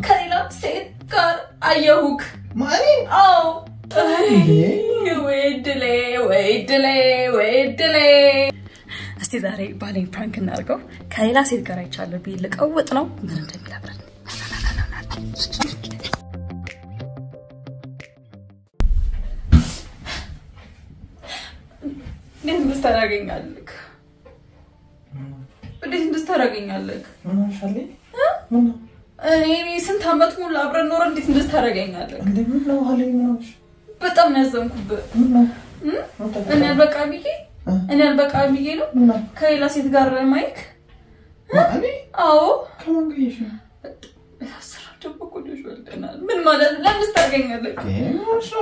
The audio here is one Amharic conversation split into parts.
ከሌላ ሴት ጋር አየሁክ። ማን? አዎ። ወይ ድሌ፣ ወይ ድሌ፣ ወይ ድሌ። እስቲ ዛሬ ባሌን prank እናድርገው። ከሌላ ሴት ጋር አይቻለሁ ብዬ ልቀውጥ ነው። ምን እንደሚል አብረን። እንዴት እንደዚህ ታደርገኛለህ? እንዴት እንደዚህ ታደርገኛለህ? እኔ ስንት ዓመት ሙሉ አብረን ኖረን እንዴት እንደዚህ ታደርገኛለህ? በጣም ነው ያዘንኩብህ። እኔ አልበቃ ብዬ፣ እኔ አልበቃ ብዬ ነው ከሌላ ሴት ጋር ማይክ። አዎ፣ ወልደናል። ምን ማለት ነው? ለምን ታደርገኛለህ?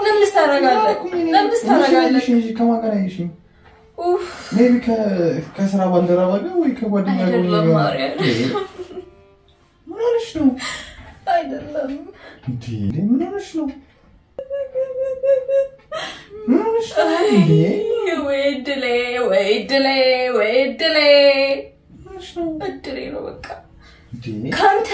ለምን ታደርጋለህ? ለምን ታደርጋለህ? Maybe ከስራ ባልደረባ ጋር ወይ ከጓደኛ ጋር። አይደለም ማርያም። ምን ሆነሽ ነው? አይደለም። እንዴ፣ ምን ሆነሽ ነው? ምን ሆነሽ ነው? እንዴ፣ ወይ ድሌ፣ ወይ ድሌ፣ ወይ ድሌ። ምን ሆነሽ ነው? እድሌ ነው በቃ። እንዴ፣ ካንተ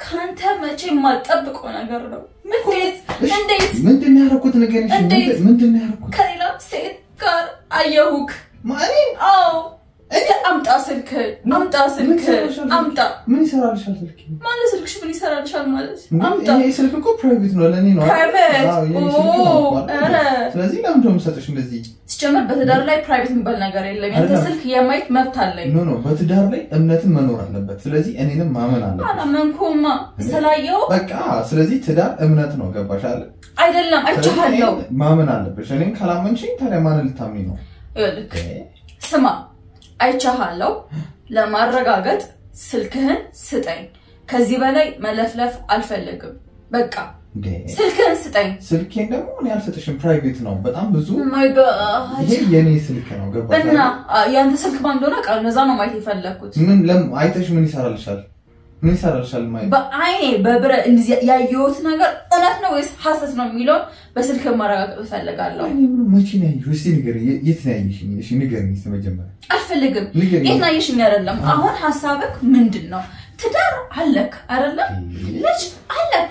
ካንተ መቼ የማልጠብቀው ነገር ነው። እንዴት እንዴት ምንድን ነው ያደረኩት? ንገሪኝ። እንዴት? ምንድን ነው ያደረኩት? ከሌላ ሴት ጋር አየሁክ። ማን? አዎ። አምጣ ስልክ፣ አምጣ ስልክ፣ አምጣ። ምን ይሰራልሻል ስልክ? ማለት ስልክሽ ምን ይሰራልሻል ማለት? አምጣ። ይሄ ስልክ እኮ private ነው፣ ለእኔ ነው። Private? አዎ፣ የኔ ስልክ ነው እኮ አይደል? ኧረ። ስለዚህ ለምንድን ነው የምሰጥሽ እንደዚህ? ሲጀመር በትዳር ላይ private የሚባል ነገር የለም። ያንተ አይደለም። ስልክ የማየት መብት አለኝ። No no፣ በትዳር ላይ እምነትን መኖር አለበት። ስለዚህ እኔንም ማመን አለበት። አላመንኩማ ስላየው። በቃ ስለዚህ ትዳር እምነት ነው። ገባሽ አይደል? አይደለም፣ አይቼሃለሁ። ስለዚህ እኔን ማመን አለብሽ። እኔን ካላመንሽኝ ታዲያ ማንን ልታምኚ ነው? ይኸውልህ ስማ፣ አይቼሃለሁ። ለማረጋገጥ ስልክህን ስጠኝ። ከዚህ በላይ መለፍለፍ አልፈልግም። በቃ እንዴ፣ ስልክህን ስጠኝ። ስልኬን ደግሞ እኔ አልሰጥሽም። Private ነው በጣም ብዙ። My God። ይሄ የኔ ስልክ ነው። ገባሽ እና አይደል? ያንተ ስልክ ማን እንደሆነ ቃል ነዛ ነው ማየት የፈለግኩት። ምን ለም አይተሽ ምን ይሰራልሻል? ምን ይሰራልሻል? ማየት በአይኔ በብረ እንደዚህ ያየሁት ነገር እውነት ነው ወይስ ሀሰት ነው የሚለውን በስልክ ማረጋገጥ እፈልጋለሁ። እኔ ምን መቼ ነው ያየሽው? እስኪ ንገሪኝ። የት ነው ያየሽኝ? እሺ ንገሪኝ እስኪ መጀመሪያ። አልፈልግም። ንገሪኝ። የት ነው ያየሽኝ? አይደለም፣ አሁን ሀሳብክ ምንድን ነው? ትዳር አለክ አይደለም? ልጅ አለክ።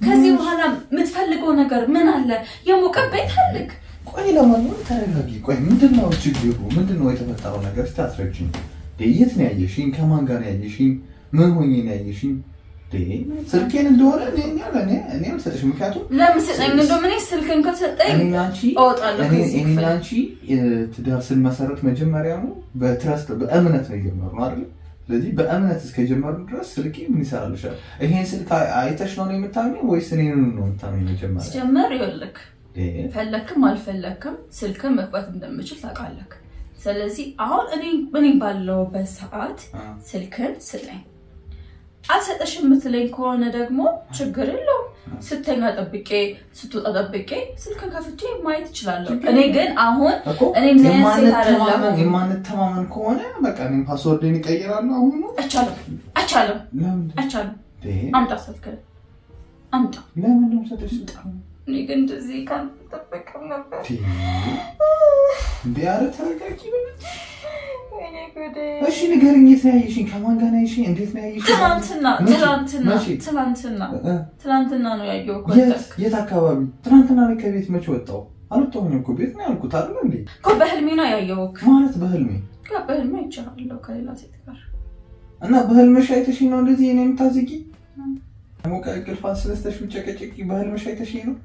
ከዚህ በኋላ የምትፈልገው ነገር ምን አለ? የሞቀ ቤት አለክ። ቆይ ለማንኛውም ተረጋጊ። ቆይ ምንድን ነው ችግሩ? ምንድን ነው የተፈጠረው ነገር? እስኪ አስረጅኝ። የት ነው ያየሽኝ? ከማን ጋር ነው ያየሽኝ? ምን ሆኜ ነው ያየሽኝ? ስልኬን እንደሆነ እኔ እኔ እኔ አልሰጥሽም። ምክንያቱም ለምን ስጠኝ? እንደውም እኔ ስልክን ከሰጠኝ እኔና አንቺ እወጣለሁ ከዚህ እኔና ክፍል። አንቺ ትዳር ስንመሰረት መጀመሪያ ነው በ trust በእምነት ነው የጀመርነው አይደል? ስለዚህ በእምነት እስከጀመርን ድረስ ስልኬ ምን ይሰራልሻል? ይሄን ስልክ አይተሽ ነው የምታምኚው ወይስ እኔን ነው የምታምኚው መጀመሪያ? ሲጀመር ይኸውልህ፣ ፈለክም አልፈለክም ስልክን መግባት እንደምችል ታውቃለህ። ስለዚህ አሁን እኔ እኔ ባለሁበት ሰዓት ስልክን ስጠኝ። አልሰጠሽም የምትለኝ ከሆነ ደግሞ ችግር የለውም። ስተኛ ጠብቄ፣ ስትወጣ ጠብቄ ስልክን ከፍቼ ማየት እችላለሁ። እኔ ግን አሁን እኮ እኔ እንደዚህ አይነት ሴት አይደለሁም። የማንተማመን ከሆነ በቃ እኔም password ኤን እቀይራለሁ አሁኑ። አይቻልም፣ አይቻልም፣ ለምንድን? አይቻልም። አምጣ ስልክህን አምጣ። ለምን ነው የምሰጥሽ? እኔ ግን እንደዚህ ካልጠበቅም ነበር። እንዴ፣ ኧረ ተረጋጊ። ወይኔ ጉዴ። እሺ ንገሪኝ፣ የት ነው ያየሽኝ? ከማን ጋር ነው ያየሽኝ? እንዴት ነው ያየሽኝ? ትናንትና። መቼ? ትናንትና። መቼ? ትናንትና፣ ትናንትና ነው ያየሁት። የት የት አካባቢ? ትናንትና እኔ ከቤት መቼ ወጣሁ? አልወጣሁኝም እኮ፣ ቤት ነው ያልኩት አይደል እንዴ? እኮ በህልሜ ነው ያየሁት። ማለት በህልሜ? በህልሜ አይቼሃለሁ ከሌላ ሴት ጋር። እና በህልምሽ አይተሽኝ ነው እንደዚህ እኔ የምታዝጊ? ሞቀ እንቅልፍ አስነስተሽ ብጨቀጨቂ በህልምሽ አይተሽኝ ነው?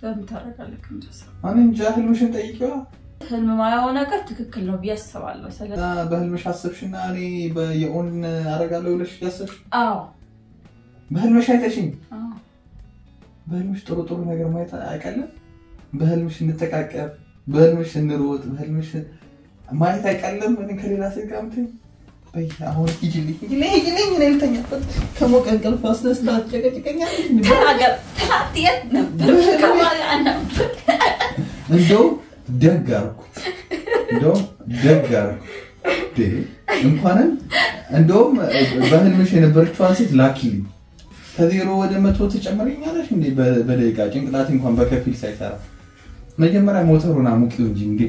ለምን ታደርጋለህ እንደዛ? እኔ እንጃ፣ ህልምሽን ጠይቂዋ። ህልም ማየው ነገር ትክክል ነው ብዬ አስባለሁ። ስለ እና በህልምሽ አሰብሽና እኔ የኦን አደርጋለሁ ብለሽ ያሰብሽ? አዎ። በህልምሽ አይተሽኝ? አዎ። በህልምሽ ጥሩ ጥሩ ነገር ማየት አይቀልም? በህልምሽ እንጠቃቀፍ፣ በህልምሽ እንሮጥ፣ በህልምሽ ማየት አይቀልም? እኔ ከሌላ ሴት ጋር ምትኝ? በይ አሁን ሂጂልኝ፣ ሂጂልኝ፣ ሂጂልኝ፣ እኔ ልተኛበት። ከሞቀ እንቅልፍ አስነስታ ትጨቀጭቀኛለች። ተናገር። ትናንት የት ነበር? ከማን ጋር ነበር? እንደውም ደግ አደረኩ። እንደውም ደግ አደረኩ። እንዴ፣ እንኳንም እንደውም በህልምሽ የነበረችዋን ሴት ላኪልኝ። ከ0 ወደ 100ትጨምረኛለሽ እንዴ በደቂቃ፣ ጭንቅላቴ እንኳን በከፊል ሳይሰራ። መጀመሪያ ሞተሩን አሙቂው እንጂ እንዴ።